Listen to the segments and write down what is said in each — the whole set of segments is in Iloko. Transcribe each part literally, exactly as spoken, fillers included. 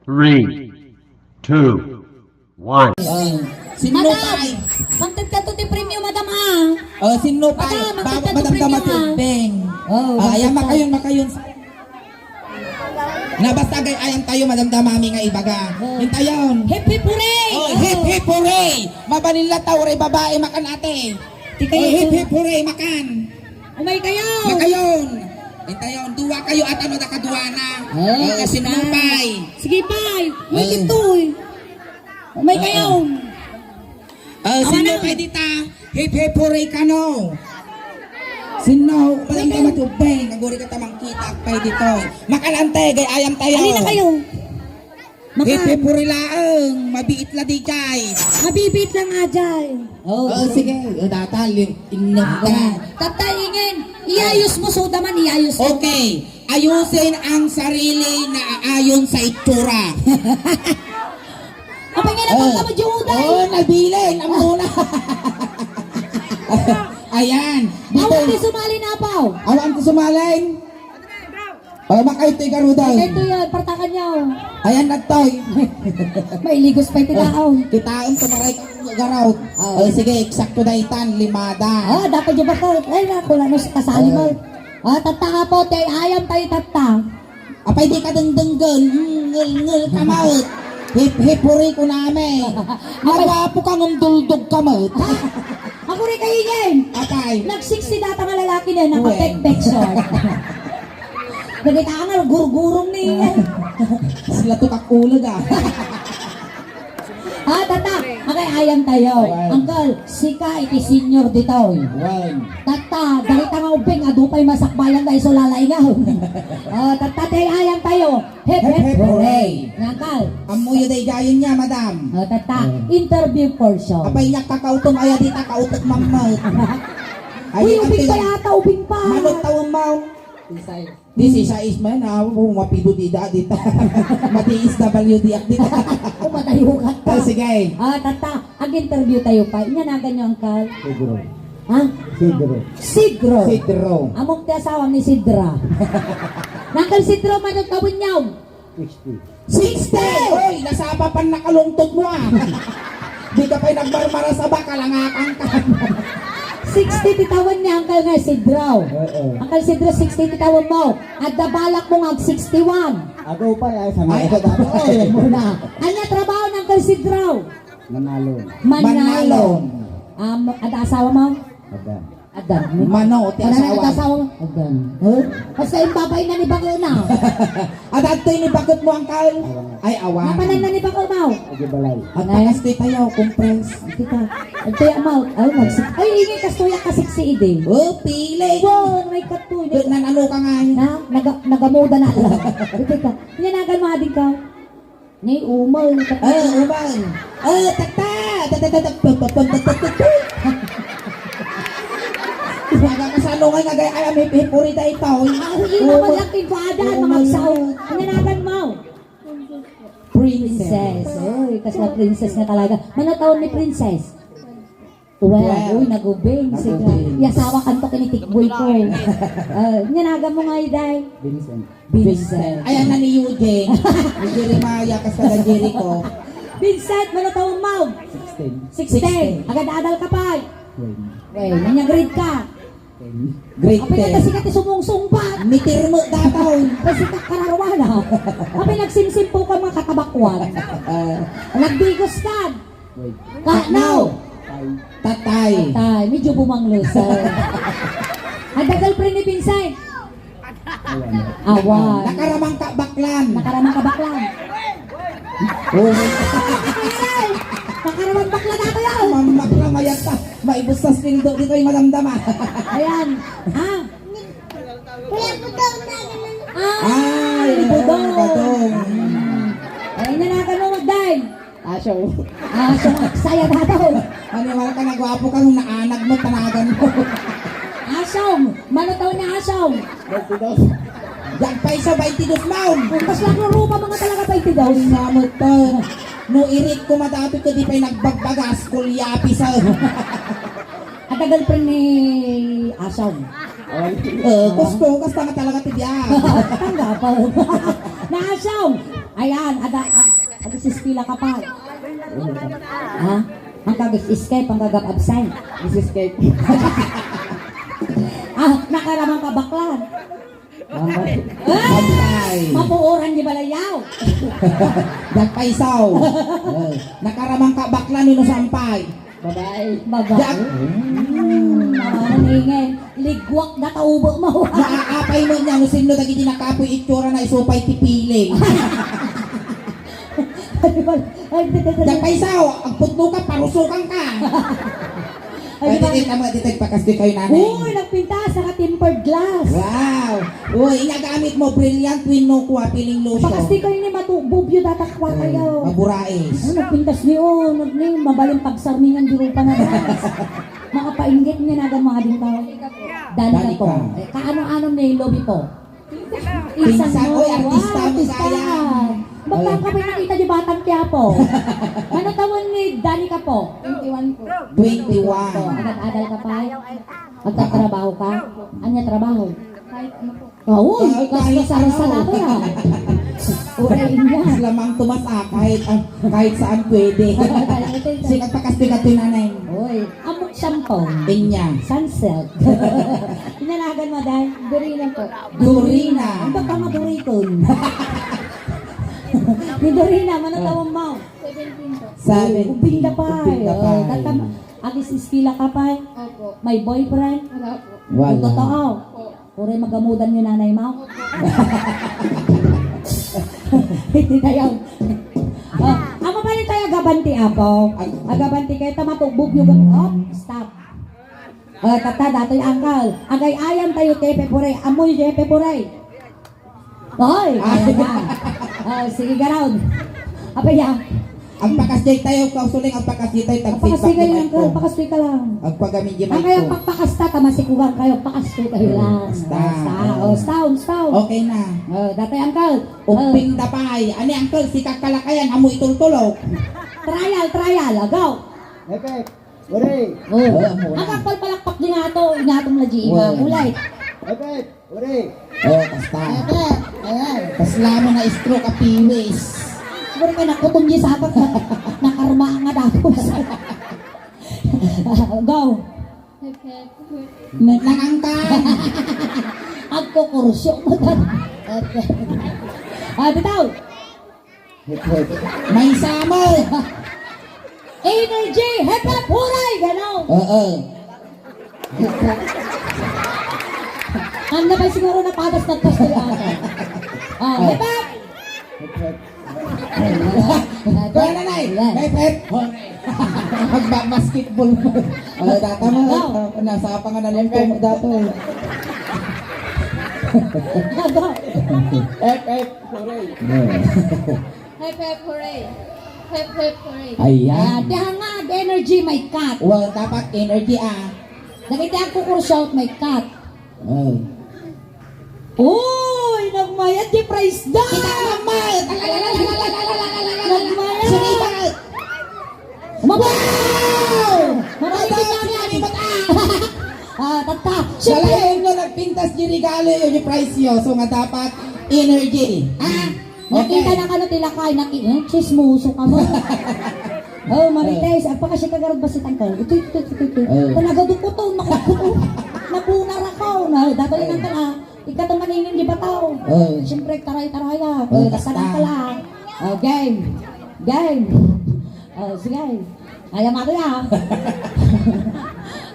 Three, two, one. Oh, sinno pay? Madam, mangted ka to ti premio, madam, ha? Oh, sinno pay? Madam, mangted ka to premio, ha? Madam Dama Tubeng. Oh, ah, ayan, makayon, makayon. Nabasta gay-ayam tayo, madam, damami nga ibaga. Oh. Intayon. Hip, hip, hooray! Oh, hip, hip, hooray! Mabalin la tayo, ray babae, makan ate. Ti kayo. Oh, hip, hip, hooray, makan. Umay kayo. Makayon. Intayon, dua kayo at ano, nakaduana. Oh, oh, sinupay. Sige, pay. May kitoy. Umay kayo. Oh, sinno pay dita? Hip, hip, hooray kano. Sinno? Walang kamatubeng. Naguri ka tamang kita pay dito. Makalante, gay-ayam tayo. Alin na kayo? Maka- Hip, hip, hooray laeng. Mabiit la di jay. Mabibiit lang nga jay. Oh, oh, sige. O, datal, yung innak ka. Tatay, ingin. Iayos mo, soda man, iayos mo. Okay. Ayusin ang sarili na aayon sa itsura. Apay nga, napagka mo, Juday? Oh, nabilin. Ang muna. Ayan. Dito. Awan ti sumali na, Pao. Awan ti sumali. Oh, makaitoy garudan. Ito yun, partakan niyo. Ayan, nagtoy. Mailigos pa iti taon. Kitaon, tumaray ka garod. Oh. Oh, sige, eksakto da itan, limada. Oh, dapat yung bako. Ay, na, kung ano, kasali mo. Oh. Ah, tatta nga po, ti ay-ayam tayo, tatta. Apay di ka dengdenggen, mm, ngel, ngel ka maut. Hip, hip, huri ko nami. Apay. Nagwapo ka, ngem duldog ka maut. Ako rin kayo yan. Apay. Nag-sixty data nga lalaki na, naka-pekpek short. Nagita nga, gurgurong ni yan. Sila to kakulag, ah. Ah, tata, makay-ayam tayo. Ayan. Uncle, sika iti senior ditoy. Ayan. Tata, darita nga ubing, adu pay masakbayan da iso lalaingaw. Ah, tata, ti ay-ayam tayo. Hep, hep, hep, hooray. Hooray. Uncle. Ammoyo daydiayen niya, madam. Ah, tata, oh, interview portion. Apay niya kakautom, aya di ta kautok mammet. Uy, ay, ubing ante, pala ata, ubing pa. Manok tawon mo. Isay. Di si Sais man, ah, oh, mapido di da, di ta. Matiis W D ak di ta. Umatay ugat ta. Ah, sige. Ah, tata, ag-interview tayo pa. Inyanagan niyo, Uncle? Sidro. Ha? Sidro. Sidro. Sidro. Amok ti asawa ni Sidra. Uncle Sidro, manok ka bunyaw? Sixty. Sixty! Oy, nasapa pan nakalungtod mo, ah. Di ka pa'y nagmarmaras, aba, kalangakan ka. Sixty ti tawen ni Uncle nga Sidro. Oo. Uncle Sidro, sixty ti tawen mo. Adda balak mo nga ag sixty-one. Ago pa, ay, sa mga. Ay, muna. Anya trabaho ni Uncle Sidro? Manalon. Manalon. Manalon. Um, adda asawa mo? Adda. Adda. Mano, ti asawa. Ano na asawa mo? Adda. Huh? Basta yung babae na ni Bako na. Adda to ni Bakot mo, Uncle? Awa. Ay, awa. Napanan na ni Bako mo? Agi balay. At tayo, compress. Kita. At tayo, amaw. Ay, magsik-, ay, ini kastoy ka sexy, ide. Oh, pili. Wow, may katoy. Nanalo ka nga, eh. Na, naga-, nagamoda na lang. Ito ka. Inanagan mo, ading ka. Ni umay. Ah, umay. Ah, tata! Tata, tata, pam, pam, pam, tata, tata. Baga kasano nga nagay-ayam, hip-hip, uri da ito. Ah, ino man lang tingkuadan, mga agsaw. Umay. Ang nanagan mo? Princess. Princess. Oy, kasla princess nga talaga. Mano taon ni Princess? Twelve. Twelve. Uy, nagubing. Sige. Nagubing. Yasawa kanto kini tikboy ko. Ah, nyanagan mo nga, Iday? Vincent. Vincent. Ay, anak ni Eugene. Ni Jeremiah, kas taga Jericho. Vincent, mano taon mo? Sixteen. Sixteen. Sixteen. Agad-adal ka pa. Twenty. Well, nanya grade ka? Ten. Grade ten. Apay, nagkasikat ti sumungsungbat. Mitir mo dataw. Kasi kakararwana. Apay, nagsimsimpo ka mga katabakwan. Ah. Nagdigos ka. Wait. Ka-, now. Tatay. Tatay. Tatay. Medyo bumanglo, sir. Adda girlfriend ni Vincent? Awan. Awan. Nakaramang ka baklan. Nakaramang ka baklan. Oh. Ay, nakaramang baklan ako yan. Mamang baklan, mayat ka. Maibus sa sweldo dito yung madamdama. Ayan. Ha? Kuya Budong na ganun. Ah, ay, Budong. Budong. Ay, nanagan mo, Magday. Aso. Aso, saya na daw. Maniwala ka, nagwapo ka nung naanag mo, tanagan mo. Asong, mano taon ni Asong? Twenty-two. Diyan pa isa, twenty-two, ma'am. Kung mas laro rupa, mga talaga twenty-two. Ay, namot pa. No, irit ko madapit ko, di pa'y nagbagbagas, kulyapi sa. At girlfriend ni Asong. Ay, eh, gusto, basta nga talaga ti biya. Tanggapan. Na Asong. Ayan, ada, ag-, ag-eskwela ka pa. Ha? Ang kag-escape, ang gagap absent. Escape. Ah, nakaramang ka baklan. Sampay. Ay! Mapuoran di balayaw. Dagpaysaw. Eh, nakaramang ka baklan, ino sampay? Babae. Babae. Dak- Hmm, naman ingay. Ligwak na taubo mo. Naaapay mo niya, no sino dagiti nakapoy itsura na isupay ti piling. Ay, di, di, di, di. Dagpaysaw, agputno ka, parusukan ka. Ay, Ay, di ba? Dito, tama, dito, pakastoy kayo, nanay. Uy, nagpintas, naka-tempered glass. Wow! Uy, inagamit mo, brilliant, win no, kuha, piling lotion. Pakastoy kayo ni Matu, bubyo, datakwa kayo. Maburais. Ano, nagpintas ni, oh, nag-, ni, mabalin pagsarmingan, di rupa na, guys. Makapainggit nga nagan mga din tao. Danica. Danica po. Eh, kaano-ano ni Lobby po? Pinsan mo, oy, artista mo, artista. Sayang. Ba't ka pa nakita di Batang Quiapo? Ano taon ni Danica po? Twenty-one po. Twenty-one. Agad-adal ka pa? Agtatrabaho ka? Anya trabaho? Kahit ano po. Ah, uy, ay, kas-, kahit kasarsa ano. Na to yan. Uray niya. Mas lamang tumas, ah, kahit, ah, kahit saan pwede. Kahit ito, ito. Sige, pakastoy ka, tinanay. Uy. Amok sampong. Inya. Sunsilk. Inanagan mo, day? Dorina po. Dorina. Ang baka maduriton. Ni Dorina, manatawang mo. Seventeen po. Seven. Ubing da pa. Ubing da pa. Oh, tatam-, agis-iskila ka pa. Opo. May boyfriend? Wala po. Wala. Ang totoo? Opo. Uray magamudan yung nanay mo. Hindi na yun. Oh, ang mapalit tayo, agabanti, apo. Ag- Agabanti kayo, tama, tugbog yung gam-, oh, stop. Oh, tata, datoy, uncle. Agay-ayan tayo, Tepe Pure. Amoy, Tepe Pure. Hoy, ay, ayan na. Oh, sige, garaw. Apa yan? Agpakasjay tayo, kausuling, agpakasjay tayo, tagpit. Agpakasjay kayo lang, agpakasjay ka lang. Agpagamin di. Ang kayo, pagpakasta, tamasikugan kayo, pakasjay kayo lang. Basta. Basta. Oh, sound, sound. Okay na. Oh, dati, uncle. Umping dapay. Ani, uncle, si kakalakayan, amo itultulok. Trial, trial. Oh, go. Epe. Ore. Oh. Oh, amo na. Ang kapal palakpak din nga to, ingatong na G E. Uy. Ulay. Epe. Ore. Oh, basta. Epe, ayan. Kasla mo na stroke a piwis. Siguro ka nakutom di sapat na nakarma nga dapos. Go. Nagkangkan. Agkukursyo mo tan. Okay. Ah, bitaw. Hep, hep. May sama. Energy! Hep, hep, huray! Gano? Oo. Ang na ba siguro napadas na to sa ata? Ah, hep, hep! Hep, hep. Kaya, nanay! Ayan. Hep, hep! Huray! Magba-basketball mo. Ano, data mo? Wow. Nasa pa nga na lang po, data eh. Hep, hep! Huray! Yeah. Hep, hep, hooray. Hep, hep, hooray. Ayan. Ah, diha nga, energy may cut. Well, dapat energy, ah. Dagiti agkukursyot may cut. Oh. Uy, nagmayat di prize da! Kita ka naman! Nagmayat! Sinibat! Umabot! Wow! Marami. Mataas kita. Nga ni mata! Ah, tagka. Siyempre. Dalayan nga nagpintas di regalo yun, yung prize yun. So nga dapat energy. Ha? Nakita na kano ti lakay, naki-, eh, chismoso ka mo. Oh, Marites, agpakasika garud basit, uncle. Ito, ito, ito, ito, ito. Oh. Talaga dukuto, makukuto. Nabunar ako. Na, dapat yun, uncle, ah. Ikaw itong maningin di bataw. Oh. Siyempre, taray-taraya. Oh, basta, basta. Uncle, ah. Oh, game. Game. Oh, sige. Kaya mo ako yan.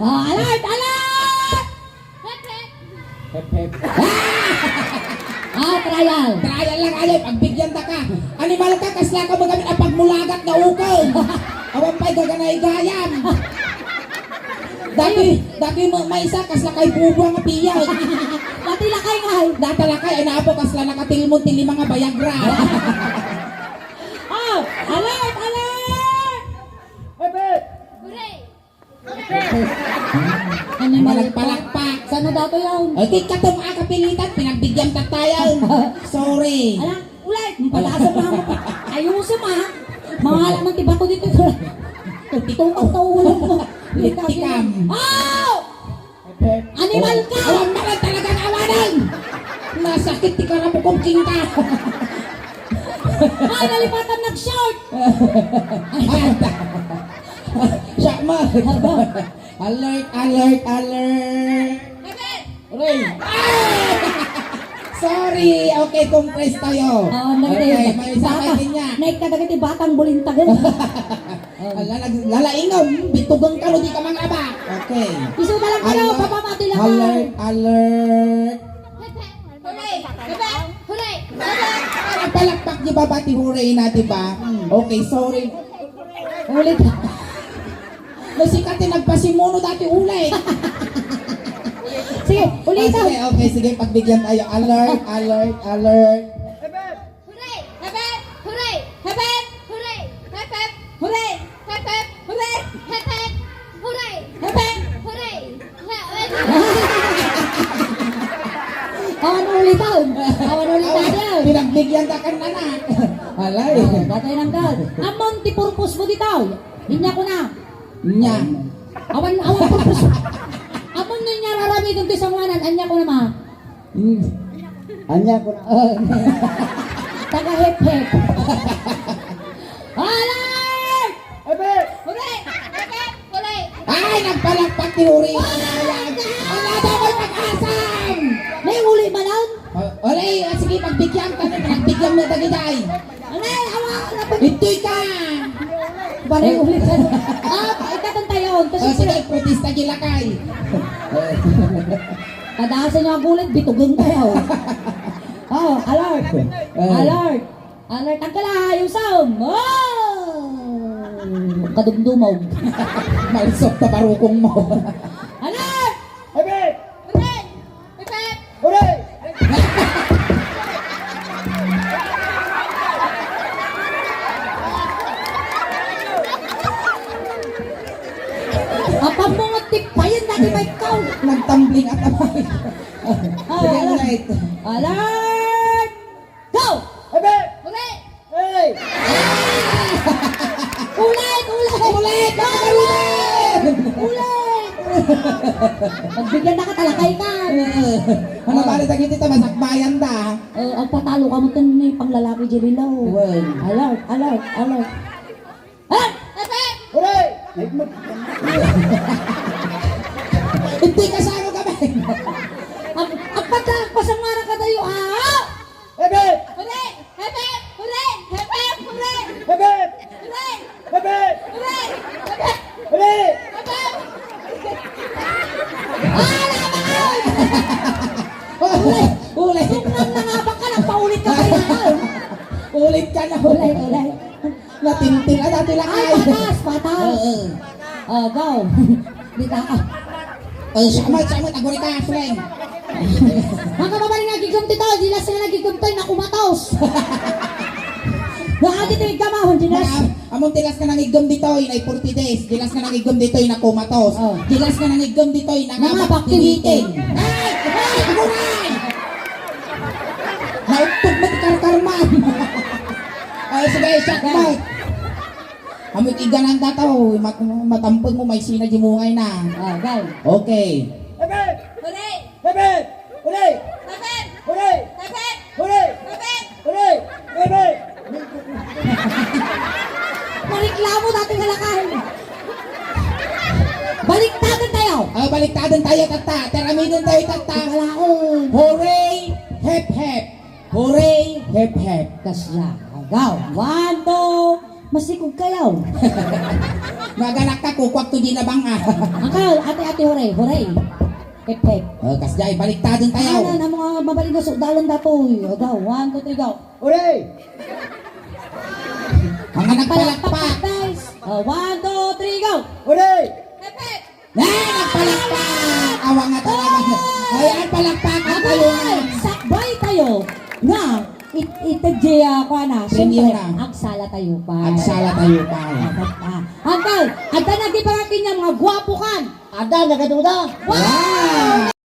Oh, alert! Alert! Hep, hep. Ah, trial. Trial lang, ay, pagbigyan ta ka. Animal ka, kasla ka magamit ang pagmulagat na ukaw. Awan pa'y gaganay gayam. Dati, dati mo, may isa, kasla kay bubuang nga piyag. Dati lakay nga, ay. Dati lakay, ay, naapo, kasla nakatilmon, ti lima nga Viagra. Ah, alert, alert! Hep, hep. Hooray! Animal ka. Palakpak. Saan na dato yan? Ay, di ka itong akapilitan, pinagbigyan ta tayo. Sorry. Alam, ulay, pataas ang mga mata. Ayusin, ha? Mahala man ti bato dito. Titukaw ka ulo mo. Litikam. Oh! Animal ka! Awan na lang talaga awanan! Nasakit ti karapukom, king ka! Ay, nalipatan nag-short! Siya mo. Aba. Alert, alert, alert! Aray! Ah! Sorry! Okay, compress tayo. Oh, okay, may isa pa bata, din niya. Naik ka dagiti batang bulintagan. Oh. Ala, nag-, lalaingom, bitugang ka no di ka mangaba. Okay. Isu na lang kayo, alert, papamati lang. Alert, alert. Hooray! Hooray! Hooray! Ah, palakpak di ba, bati hooray na, di ba? Hmm. Okay, sorry. Ulit. No, sikat yung nagpasimuno dati, ulit. Sige, ulit. Ah, sige, okay, sige, pagbigyan tayo. Alert, alert, alert. Hooray! Hep, hep! Hooray! Hep, hep! Hooray! Hep, hep! Hooray! Hep, hep! Hooray! Hep, hep! Hooray! Hep, hep! Hooray! Awan ulitan. Awan ulitan. Awan, pinagbigyan ka kan anak. Alay. Oh, datoy nang dal. Ammon ti purpose mo ditaw. Inya ko na. Nya. Awan, awan purpose. Ammon nga inya raramidon ti sanguanan. Anya ko na ma. Hmm. Anya ko na. Oh. Taga Hep-Hep. Alay! Ebe! Hooray! Hep-hep! Hooray! Ay, nagpalakpak ti hooray. Ala, daw may pag-asam! May uli manan? O, hooray, ah, sige, pagbigyan ka na, pagbigyan mo dagitay. Alay, awa, napag- Itoy ka! Balik ulit ka. Ah, ikatan tayo. O, sige, protesta di lakay. Kadasa nga gulit, bitugan kayo. Oh, alert. Eh. Alert. Alert. Ang kalayo, Sam. Oh! Kadumdumog. Malsok ka barukong mo. Alert! Hooray! Hooray! Hooray! Apan mo nga tipayan na di may kaw. Nagtumbling at abay. Ah, sige, alert. Alert! Alert! Go! Ebe! Hooray! Hey! Ulit! Ulit! Ulit! Ulit! Ulit! Pagbigyan na ka, talakay ka. Ano ba, ano, dagiti ta, masakbayan ta. Eh, agpatalo ka mo, tan ni panglalaki, Jerilaw. Well. Alert! Alert! Alert! Hep, hep! Hooray! Ay, mag- Hindi ka sa ano ka ba? Ag-, agpata-, agpasangara ka tayo, ah! Hep, hep! Hooray! Hep, hep! Hooray! Hep, hep! Hooray! Hep, hep! Hooray! Hooray! Hep, hep! Hooray! Hep, hep! Ah, laban! Huli! Huli! Sungran na nga ba ka? Nagpaulit ka pa rin, ah! Ulit ka na, huli! Huli, huli! Natintil, ah, dati lang. Ay, ay, patas, patas. Oo. Oh, go. Dita ka. Ay, siya mo, siya mo, taguri ka, Frank. Ang kababaling nagigum dito, dilas nga nagigum to, nakumatos. Nakakita yung gamahon, dilas. Ma-, among tilas nga nangigum dito, inay forty days. Dilas nga nangigum dito, nakumatos. Oh. Dilas nga nangigum dito, nangabaktiwiting. Nangabaktiwiting. Ay! Ay! Aguray! Nauptog mo ti karkarman. Ay, sige, shot mo. Amot iganan ta to, mat-, matampeg mo, may sina di mungay na. Ah, go. Okay. Hep, hep! Hooray! Hep, hep! Hooray! Hep, hep! Hooray! Hep, hep! Hooray! Hep, hep! Hooray! Hep, hep! Mareklamo dati nga lakay. Baliktadan tayo. Ah, baliktadan tayo, tatta. Tiramiden tayo, tatta. Wala, oh. Hooray! Hep, hep! Hooray! Hep, hep! Kasla. Go. One, two. Masikog kayo. Maganak ka, kukwak to di na bang, ah. Angkal, ate, ate, hooray, hooray. Hep, hep. Oh, kasjay, baliktadan tayo. Ano, ano, mga mabaling na sukdalan datoy. O, go. One, two, three, go. Hooray! Mga nagpalakpak. Palakpak, guys. Oh, one, two, three, go. Hooray! Hep, hep. Eh, nagpalakpak! Awa nga talaga. Ayan, palakpakan tayo nga. Sakbay tayo nga it-, itedya, kuwan na. Premium siyempre, na. Agsala tayo pa. Agsala tayo pa. Ah, ah. Angkal, adda nagiparakin niya mga gwapo kan. Adda, nagaduda. Wow! Wow!